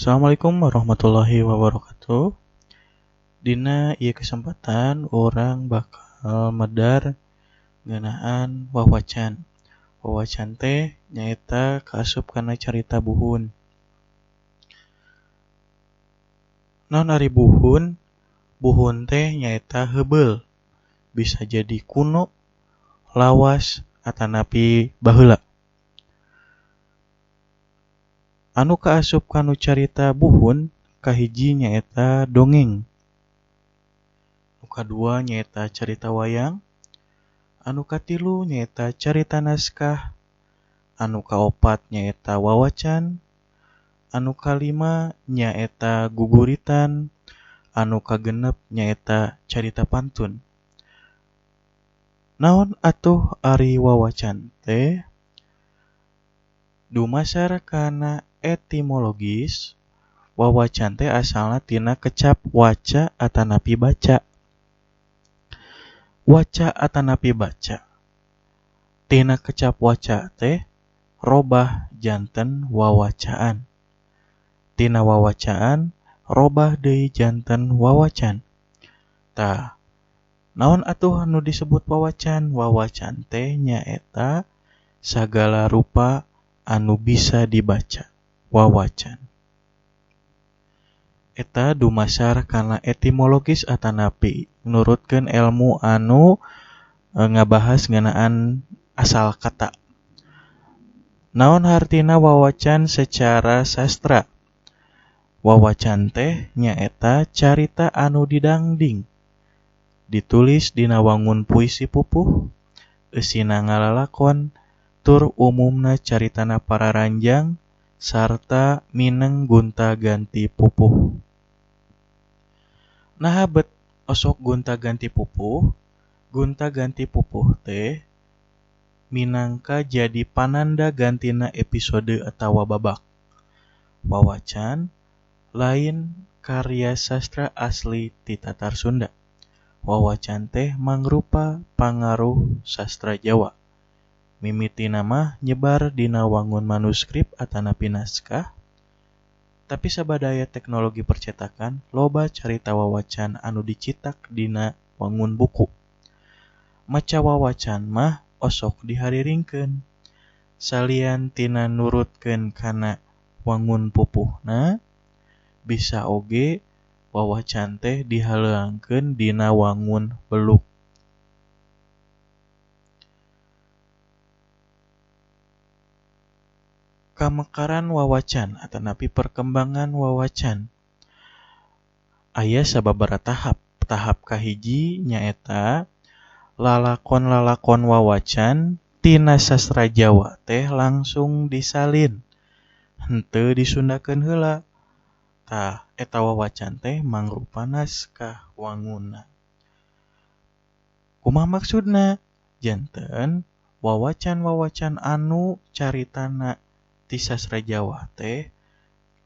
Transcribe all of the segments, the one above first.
Assalamualaikum warahmatullahi wabarakatuh. Dina ieu kesempatan urang bakal medar ngeunaan wawacan. Wawacan teh nyaeta kaasup kana carita buhun. Naon ari buhun? Buhun teh nyaeta heubeul. Bisa jadi kuno, lawas, atanapi baheula. Anu kaasup kanu carita buhun kahiji nyaeta dongeng. Anu kadua nyaeta carita wayang. Anu katilu nyaeta carita naskah. Anu kaopat nyaeta wawacan. Anu kalima nyaeta guguritan. Anu kagenep nyaeta carita pantun. Naon atuh ari wawacan teh? Dumasar kana etimologis, wawacan teh asalna tina kecap waca atanapi baca. Waca atanapi baca. Tina kecap waca teh robah janten wawacaan. Tina wawacaan robah deui janten wawacan. Tah, naon atuh anu disebut wawacan? Wawacan teh nyaeta sagala rupa anu bisa dibaca. Wawacan. Eta dumasar kana etimologis atanapi nurutkeun ilmu anu ngabahas ngeunaan asal kata. Naon hartina wawacan secara sastra? Wawacan teh nyaeta carita anu didangding, ditulis dina wangun puisi pupuh, eusina ngalalakon, tur umumna caritana pararanjang sarta mineng gonta-ganti pupuh. Naha bet osok gonta-ganti pupuh? Gonta-ganti pupuh teh minangka jadi pananda gantina episode atawa babak. Wawacan lain karya sastra asli ti Tatar Sunda. Wawacan teh mangrupa pangaruh sastra Jawa. Mimitina mah nyebar dina wangun manuskrip atanapi naskah. Tapi sabadaya teknologi percetakan, loba carita wawacan anu dicitak dina wangun buku. Maca wawacan mah osok dihariringkeun. Salian tina nurutkeun kana wangun pupuhna, bisa oge wawacan teh dihaleuangkeun dina wangun beluk. Kamekaran wawacan atanapi perkembangan wawacan aya sababaraha tahap. Tahap kahiji nyaeta lalakon-lalakon wawacan tina sastra Jawa teh langsung disalin, henteu disundakeun heula. Tah, eta wawacan teh mangrupa naskah wangunna. Kumaha maksudna? Janten wawacan-wawacan anu caritana ti sastra Jawa teh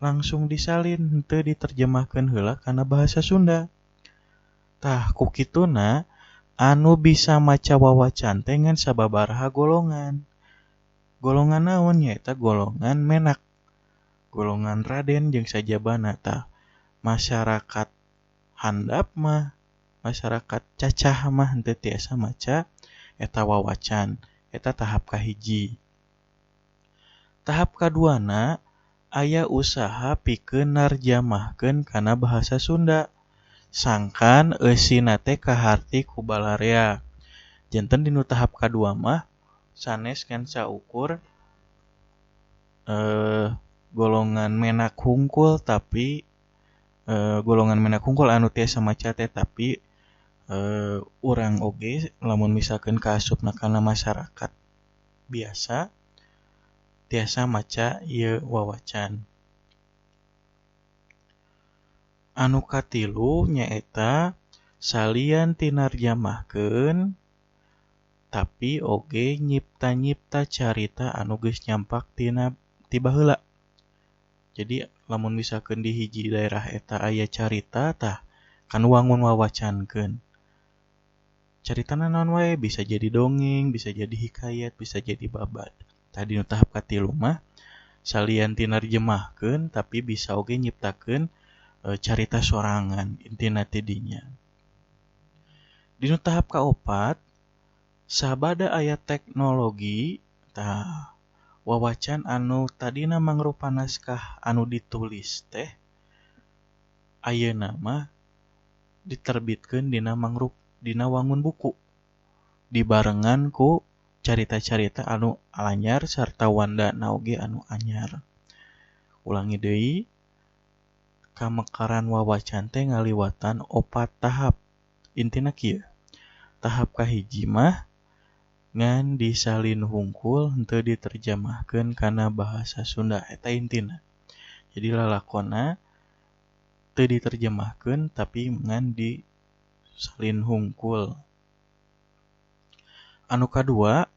langsung disalin, henteu diterjemahkeun heula kana bahasa Sunda. Tah, ku kituna anu bisa maca wawacan teh ngan sababaraha golongan. Golongan naon? Nyaeta golongan menak, golongan raden jeung sajabana. Tah, masyarakat handap mah, masyarakat cacah mah henteu tiasa maca eta wawacan. Eta tahap kahiji. Tahap kaduana aya usaha pikeun narjamahkeun kana bahasa Sunda. Sangkan eusina teh kaharti ku balarea. Janten dinu tahap kadua mah sanes ngan saukur golongan menak hungkul, tapi golongan menak hungkul anu tiasa maca teh, tapi urang oge lamun misalkeun kaasupna kana masyarakat biasa tiasa maca ieu wawacan. Anu katilu nyaeta salian ti narjamahkeun tapi oge nyipta-nyipta carita anu geus nyampak tina ti baheula. Jadi lamun misalkeun di hiji daerah eta aya carita, tah kan wangun wawacankeun. Caritana naon wae, bisa jadi dongeng, bisa jadi hikayat, bisa jadi babad. Tadi nu tahap katilu mah Salian ti nerjemahkeun tapi bisa oge nyiptakeun carita sorangan intina ti dinya. Dina tahap kaopat sabada aya teknologi tah wawacan anu tadina mangrupa naskah anu ditulis teh ayeuna mah diterbitkeun dina mangrup dina wangun buku dibarengan ku carita-carita anu anyar sarta wandana oge anu anyar. Ulangi deui, kamekaran wawacan teh ngaliwatan 4 tahap. Intina kieu. Tahap kahiji mah ngan disalin hungkul henteu diterjemahkeun kana bahasa Sunda, eta intina. Jadi lalakonna teu diterjemahkeun tapi ngan disalin hungkul. Anu kadua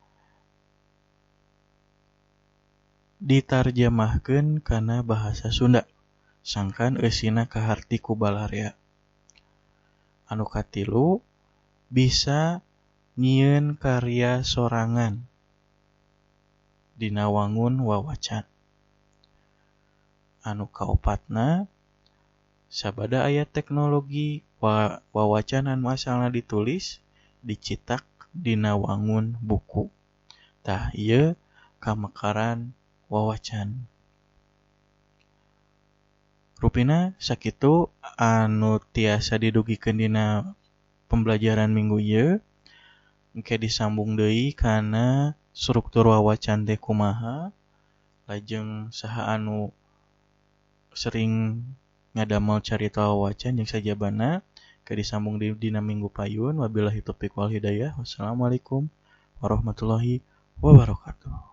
ditarjemahkeun kana bahasa Sunda sangkan eusina kaharti ku balarea. Anu katilu bisa nyieun karya sorangan dina wangun wawacan. Anu kaopatna sabada aya teknologi wawacan anu asalna ditulis dicetak dina wangun buku. Tah ieu kamekaran wawacan. Rupina sakitu anu tiasa didugikeun dina pembelajaran minggu ieu. Engke disambung deui kana struktur wawacan teh kumaha, lajeng saha anu sering ngadamel carita wawacan jeung sajabana. Engke disambung deui dina minggu payun. Wabillahi taufiq wal hidayah. Wassalamualaikum warahmatullahi wabarakatuh.